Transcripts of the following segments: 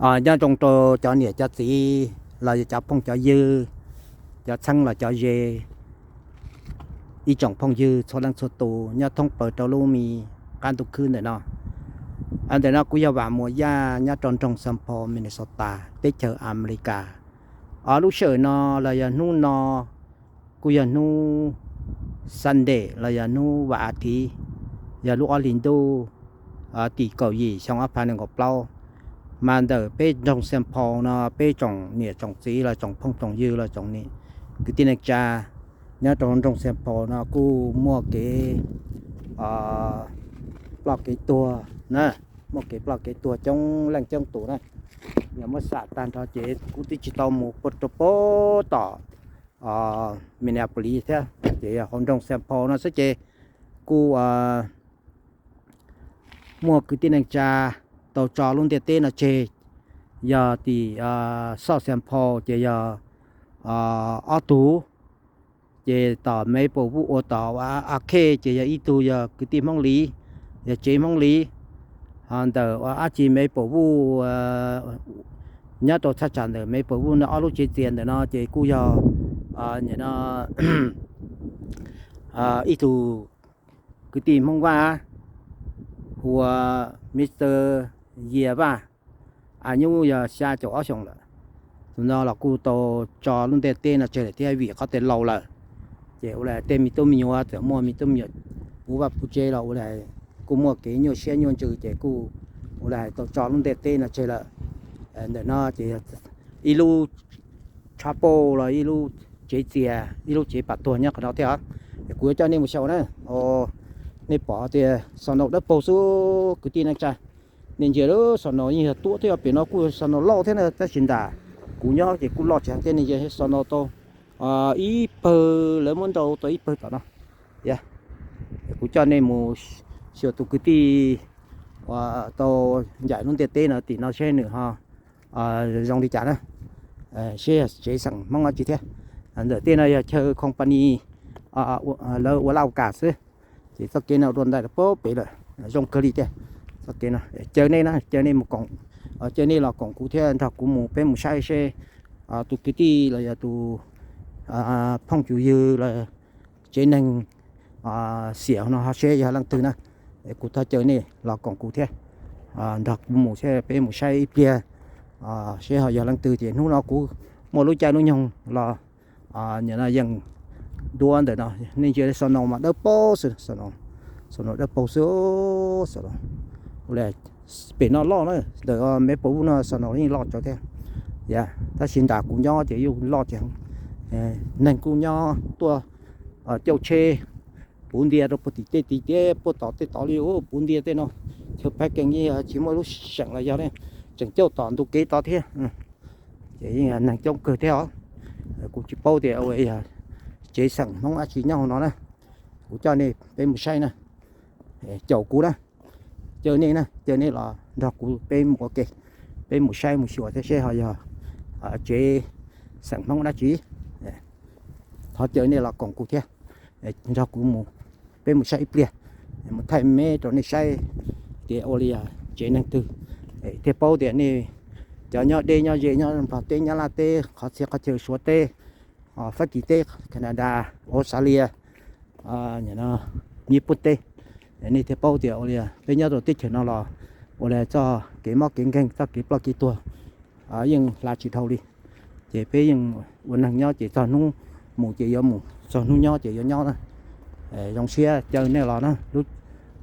Nyob zoo rau cov niam cov txiv los yog cov phooj cov ywg, cov txheeb los cov ze, ib tsoom phooj ywg txhua leej txhua tus nyob thoob plaws rau lub me qab ntuj khwb ntawm no. Ntawm no kuv yog Vam Muas Yaj nyob rau nroog Saint Paul, Minnesota, teb chaws Amelikas. Lub sij hawm no los yog hnub no kuj yog hnub Sunday los yog hnub vas a thiv, yog lub ob hlis ntuj tim kaum yim xyoo ob phav nees nkaum plaub. Mas ntawm peb nroog Saint Paul no peb tsoom niam tsoom txiv los tsoom phooj tsoom ywg los tsoom kwv tij neej tsa nyob rau nroog Saint Paul no kuj muaj kev ploj kev tuag na, muaj kev ploj kev tuag coob leej coob tus na. Yog muab xam tag nrho ces kuv twb tsis tau mus rau pem tom Minneapolis thiab, ces yog hauv nroog Saint Paul no xwb ces kuj muaj kwv tij neej tsa tau tso lub ntiaj teb no tseg. Yog tim South Saint Paul ces yog ob tug, ces tom Maplewood ua tom Arcade ces yog ib tug yog kwv tij Hmoob Lis, yog tsev Hmoob Lis. Ho ntawm ua dab tsi Maplewood, nyob rau thaj tsam ntawm Maplewood no ob lub tsev txias ntawm no ces kuj yog nim no ib tug kwv tij Hmoob Vaj hu ua Mister Yias Vaj, aws nyuj yog xya caum ob xyoos lawm. Tus no los kuj tau tso lub ntiaj teb no tseg lawm thiab vim qhov tias laus lawm. Ces ua li tej me tub me nyuam txawm muaj me tub me nyuam puv vaj puv tsev los ua li kuj muaj kev nyuaj siab nyuaj ntsws ces kuj ua li tau tso lub ntiaj teb no tseg lawm. Ntawm no ces ib lub chapel los ib lub tsev txias, ib lub tsev pam tuag nyob qhov no thiab os. Kuv yuav coj nej mus xyaum na. Nej pom tias snow dawb paug xwb kwv tij neej tsa. Nej ntsia lub snow yeej yog tuab thiab, pem no kuj snow loj thiab na, tab sis nram kuv nyob ces kuj loj tsis heev thiab. Nej ntsia snow tau ib pawg, lawv muab nrau tau ib pawg tom no. Kuv coj nej mus xyuas tus kwv tij uas tau ncaim lub ntiaj teb no tim no seb nws ho zoo li cas na. Seb tsev xeem Hmoob dab tsi thiab. Ntawm tej no yog chaw company lawv ua laj ua kam xwb. Ces txoj kev no dua ntais rau pem lawm, zoo kawg li tiag. Txoj kev no caw nej na, caw nej mus koom, caw nej los koom kuv thiab nrog kuv mus, peb mus saib seb tus kwv tij los yog tus phooj ywg los tsev neeg xiam no ho seb yog leej twg na. Kuv thov caw nej los koom kuv thiab nrog kuv mus seb, peb mus saib ib pliag seb ho yog leej twg. Ces hnub no kuv muaj lub caij lub nyoog los nim no yeej duab ntawm no. Nej ntsia snow mas dawb paug xwb, snow dawb paug xwb. Pem no loj na, ntawm Maplewood no snow yeej loj tsawv thiab. Tab sis nram kuv nyob ces yeej loj tsis heev. Neeg kuj nyob tuaj caij tsheb puv ntia rau puag tim tej tim teb, puag tom tej tod li, puv ntia tej no. Chaw parking yeej tsis muaj lub seem los yog li, tseem caij tom ntu kev tod thiab. Ces yeej neeg coob kawg thiab os. Kuv tsis paub tias ua yog tsev xeem Hmoob dab tsi nyob hauv no na. Kuv coj nej peb mus saib na, caum kuv na, caw nej na, caw nej los nrog kuv peb mus ua ke, peb mus saib mus xyuas thiab seb ho yog tsev xeem Hmoob dab tsi. Thov caw nej los koom kuv thiab, nrog kuv mus, peb mus saib ib pliag, mus thaij meb rau nej saib tias ua li tsev neeg twg, thiaj paub tias nej cov nyob deb nyob ze, nyob Nplog teb, nyob Laj teb, qhov txhia qhov chaw, Suav teb, Fab Kis teb, Canada, Australia, Nyij Pooj teb, nej thiaj paub tias ua li peb nyob rau teb chaws no los ua li txoj kev mob kev nkeeg, txoj kev ploj kev tuag yeej hla tsis dhau li. Ces peb yeej ua neeg nyob ces txog hnub mus ces yuav mus, txog hnub nyob ces yuav nyob na. Zoo siab caw nej los na, lub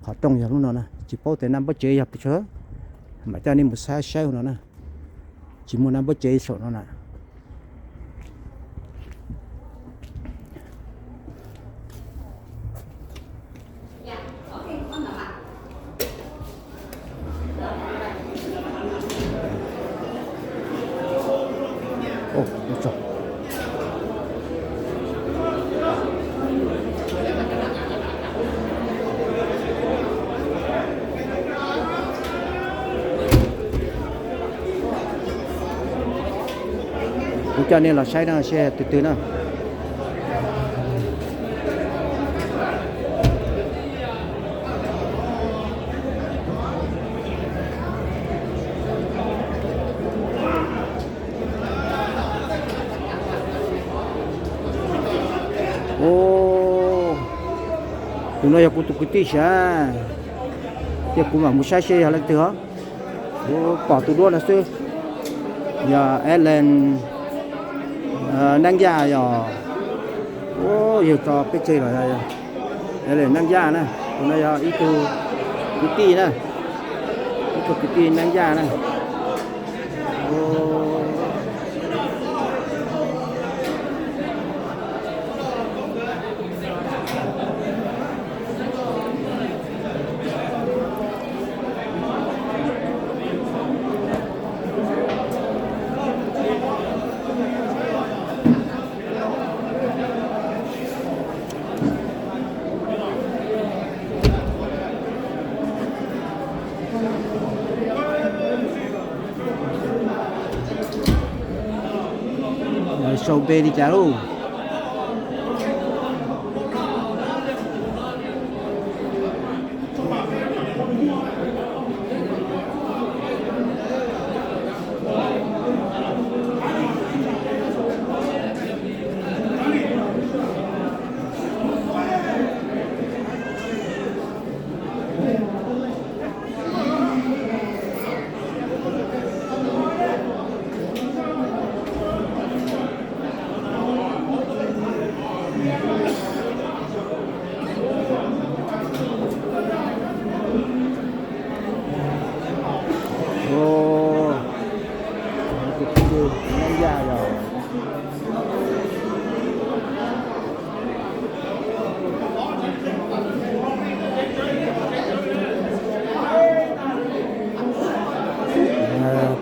qhov rooj yog lub no na, tsis paub tias naj npawb tsev yog pes tsawg, mam coj nej mus saib saib no na. Tsis muaj naj npawb tsev saum no na. Kuv coj nej los saib no seb twg twg na. Tus no yog kuv tus kwv tij sav, ces kuv mam mus saib seb yog leej twg os. Kuv pom tus duab no xwb, yog Ellen Neeb Yaj yog, yawg tso peb tseg los, Ellen Neeb Yaj na, tus no yog ib tug kwv tij na, ib tug kwv tij Neeb Yaj na. Sau npe li cas lauj?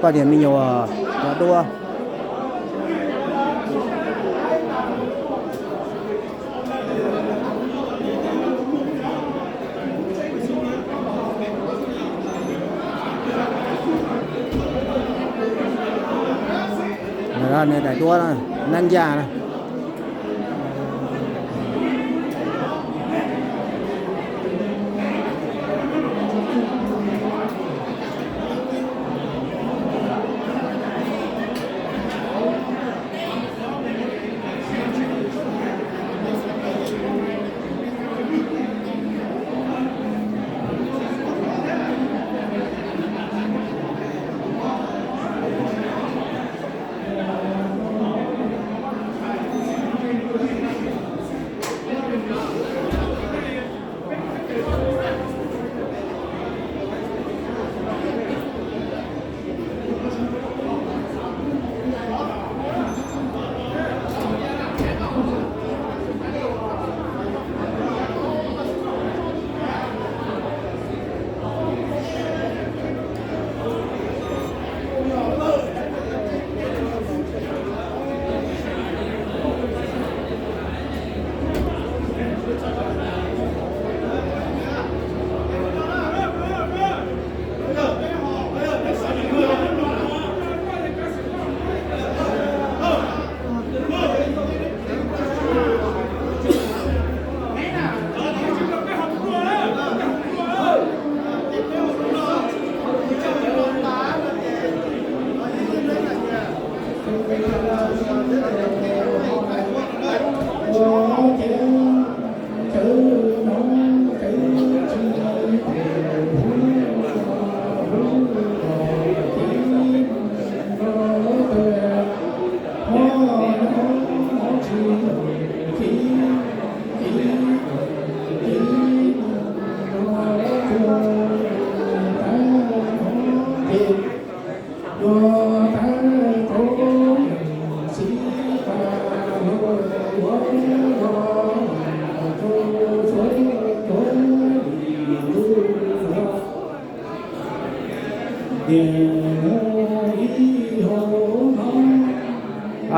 Poj niam me nyuam cov duab. Nws daim duab Neeb Yaj na.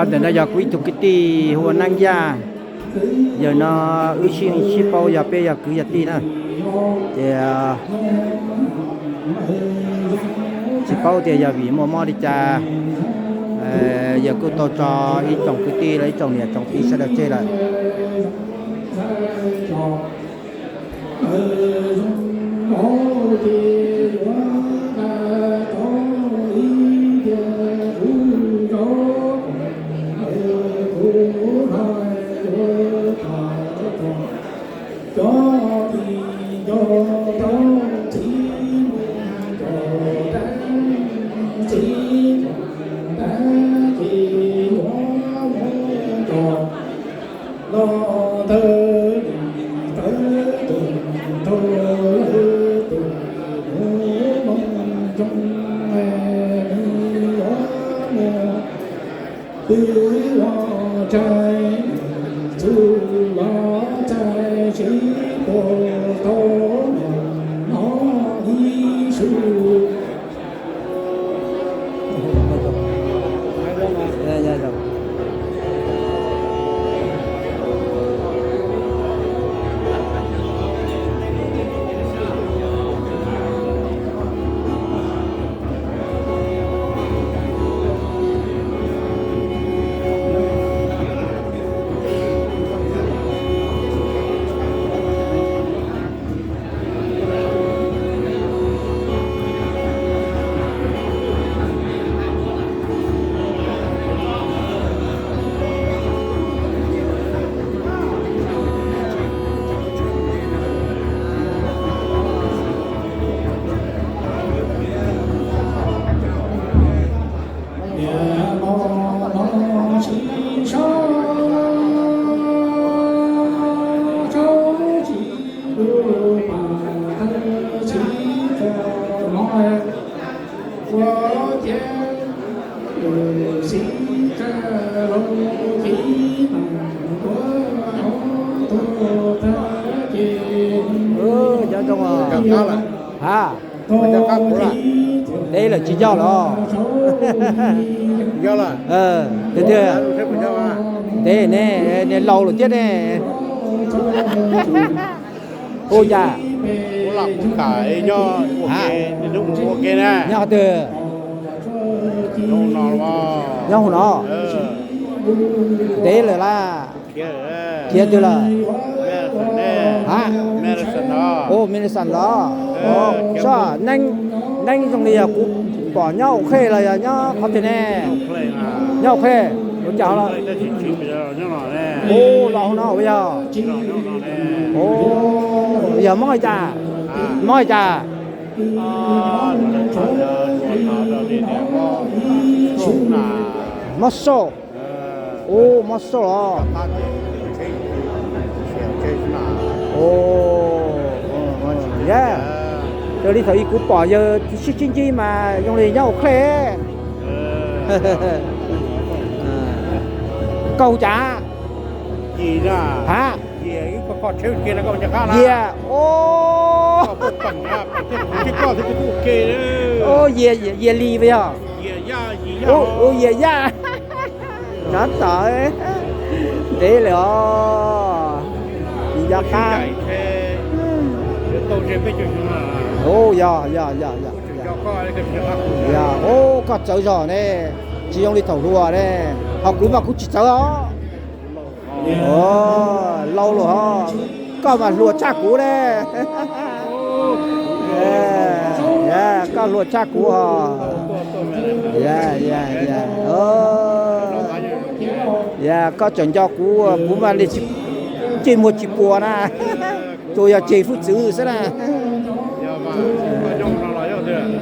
Ntawm no yog kuv ib tug kwv tij hu ua Neeb Yaj. Yawg no wb sib, sib paub yog peb yog kwv yog tij na. Ces tsis paub tias yog vim muaj mob li cas, yawg kuj tau tso ib tsoom kwv tij los ib tsoom niam tsoom txiv sawv daws tseg lawm. Twb los txais, txwj los txais, tsis puas tau los hnov ib su. Nyob zoo. Ha, ntev lawm tsis nco los. Tiag tiag, ntev ne, niag laus lawm thiab ne. Ua cas? Nyob qhov twg? Nyob hauv no. Ntev lawm laj. Khiav twg lawm? Ha? Ua medicine los? Soj, neeb, neeb zoo li yog kuv pom nyob Au Qhej los yog nyob qhov twg ne? Nyob Au Qhej, ua cas los? Ua los hauv no ua yog? Yog mob li cas? Mob li cas? Mob soj. Ub, mob soj os. Yog, raws li thaum ub kuv pom yawg sib sib ntsib mas zoo li nyob Au Qhej. Koj hu cas? Ha? Yias, o, Yias, Yias Lis puas yog? Ua Yias Yaj. Nyob tod, ntev lawm os. Tsis nco qab. Yog, yog, yog, yog. Yog, o, koj txawv zog ne, tsis zoo li thaum hluas ne. Ho kuv mas kuv tsis txawv os. Laus lawm hos, koj mas hluas tshaj kuv ne. Koj hluas tshaj kuv hos. Yog koj tseem nco kuv, kuv mas li ntsej muag tsis puas na, tsuas yog tseg hwj txwv xwb na.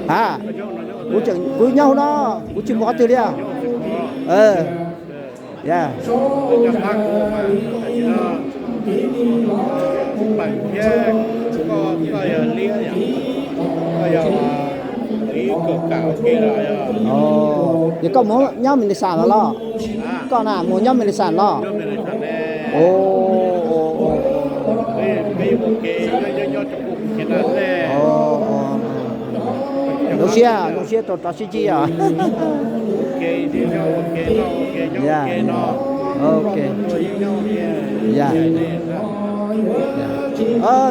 Ha, kuv nyob hauv no, kuv tsis mus qhov twg li. Yog. Ces koj mus nyob Medicine los los? Koj na mus nyob Medicine los? Zoo siab, zoo siab tau rov sib ntsib os.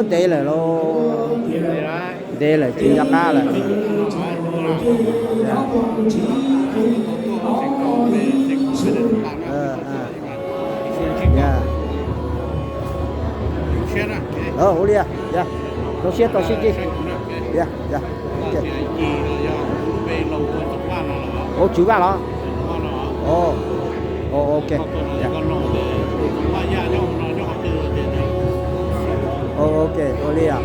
Ntev lawm lauj, ntev lawm tsis nco qab lawm. Ua li, zoo siab tau sib ntsib. Ua Tswv Vaj los? Ok. Ok, ua li os.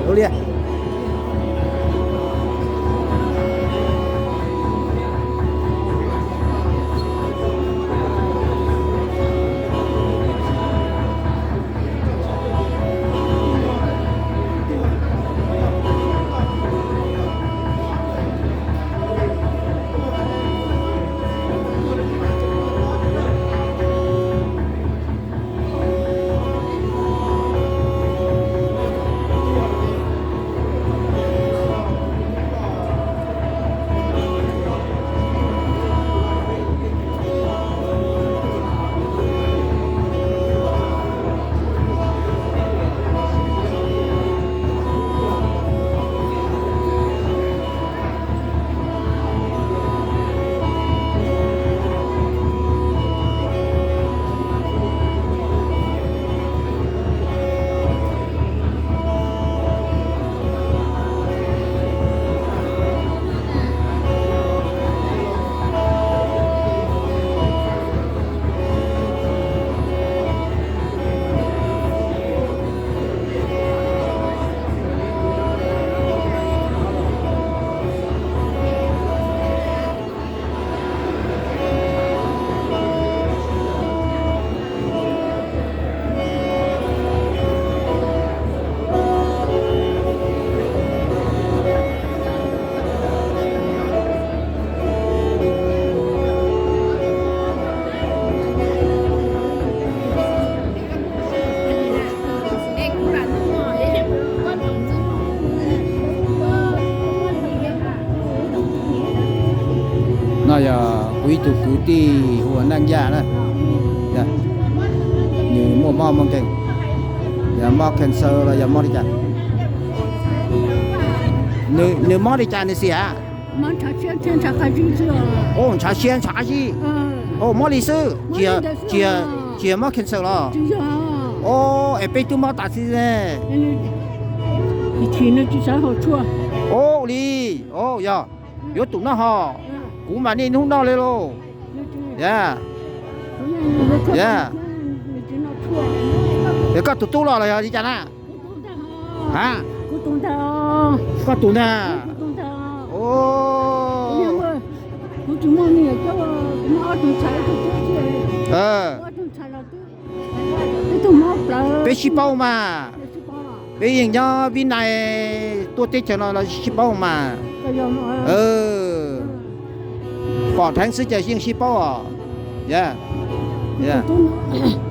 Ua li. Tus kwv tij hu ua Neej Yaj na, nws muaj mob muaj nkeeg, yog mob cancer los yog mob li cas? Nws mob li cas nws xiam? Ntshav siab ntshav qab zib. Mob li xwb, tsis yog mob cancer los? Es peb twb mob tas txhij ne. Ua li, yog yuav tsum noj hos. Kuv mas niaj hnub noj li lauj. Ya, ya. Es koj tus tub los los yog li cas na? A, koj tus ntag. Peb sib paub mas, peb yeej nyob Vib Nais tuaj teb chaws no los sib paub mas. Pom dheev xwb ces yeej sib paub os.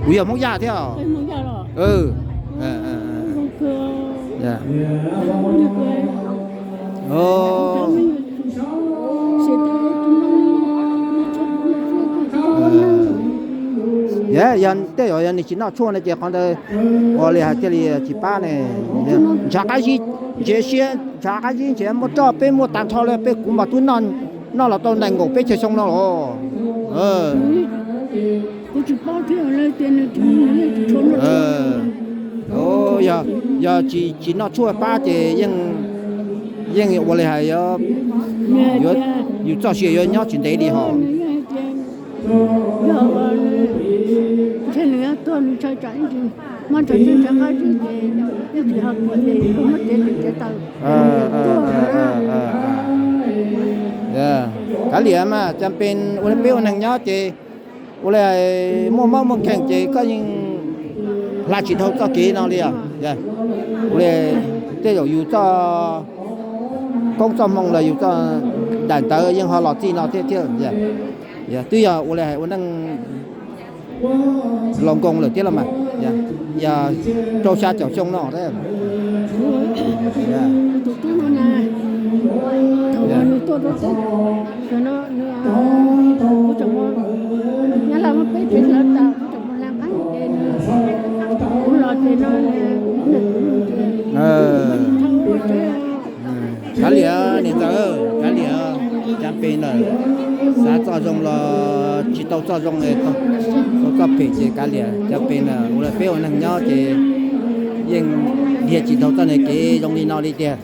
Kuv yog Hmoob Yaj thiab. Yog tej zaum yog nws tsis noj tshuaj no ces qhov ntawd ua li hais thiaj li tsis pab ne. Ntshav qab zib, ntshe siab ntshav qab zib ntshe muaj roj peb muaj tag nrho li, peb kuv mas twb noj los tau nees nkaum peb caug xyoo no los. Yog tsis noj tshuaj pab ces yeej ua li hais, yus txoj sia yuav nyob tsis ntev li hos. Kav liam mas, cas peb ua neeg nyob ces ua li muaj mob muaj nkeeg ces koj yeej hla tsis dhau txoj kev no li os. Ua li tej zaum yus txoj koob txoj hmoo los yus txoj daim ntawv yeej ho los txij no thiab thiab. Twb yog ua li hais ua neej laus nkoos lawm thiab los mas, yog rau xya caum xyoo no. Kav liam niam ntxawm, kav liam, cas peb ntawd xav txoj zoo los tsis tau txoj zoo, tau txoj phem ces kav liam, cas peb ntawd ua li peb ua neeg nyob ces yeej dhia tsis tau txoj niag kev zoo li no li tiag.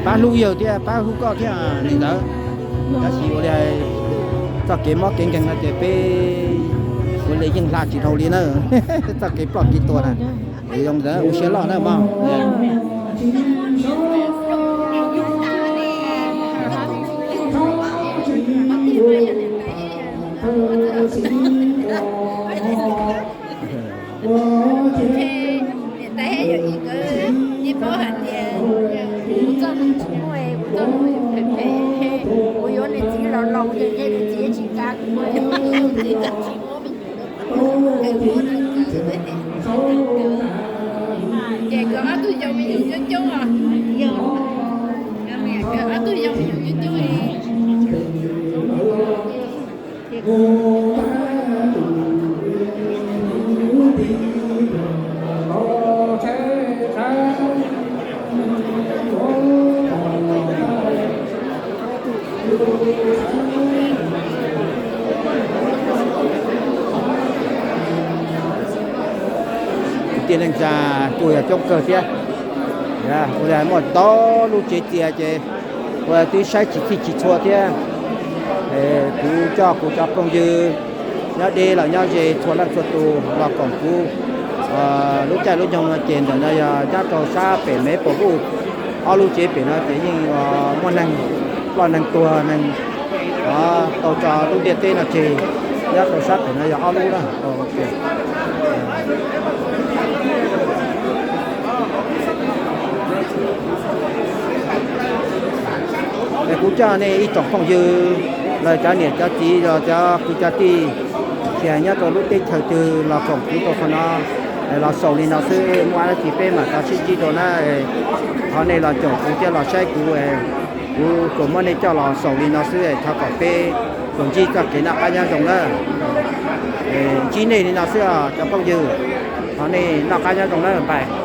Pab hlub yawg thiab pab hlub koj thiab niam ntxawm. Tab sis ua li txoj kev mob kev nkeeg no ces peb ua li yeej hla tsis dhau li na. Txoj kev ploj kev tuag na. Zoo ntawd ua siab loj na mog. Niam tais thiab yawm yij nkawd yeej paub hais tias kuv txoj hmoo tsis muaj, kuv txoj hmoo phem phem, kuv yuav niam txiv laus laus ces niam txiv tsis kav kuv, niam txiv tsis muab me nyuam, ces nkawd ob tug yau me nyuam coob coob os. Nkawd ob tug yau me nyuam coob coob. Kwv tij neej tsa kuj yog coob kawg thiab. Ua li muaj ntau lub tsev txias ces ua twb saib tsis txhij tsis txhua thiab. Kuv coj kuv cov phooj ywg nyob deb los nyob ze txhua leej txhua tus los koom kuv lub caij lub nyoog no ces ntawm no yog nyob rau sab pem Maple Wood, Ob lub tsev pem no ces yeej muaj neeg ploj neeg tuag neeg tau tso lub ntiaj teb no tseg. Nyob rau sab pem no yog ob lub na. Es kuv coj nej ib tsoom phooj ywg, los cov niam cov txiv los cov kwv cov tij, tsis hais nyob rau lub teb chaws twg los koom kuv rau qhov no, los xaus li no xwb, muaj dab tsi peb mam rov sib ntsib dua na. Thov nej los caum kuv thiab los saib kuv, kuv tsuas muab nej coj los xaus li no xwb, thov kom peb tsuas ntsib txoj kev noj qab nyob zoo na. Ntsib nej li no xwb os cov phooj ywg, thov nej noj qab nyob zoo na pais.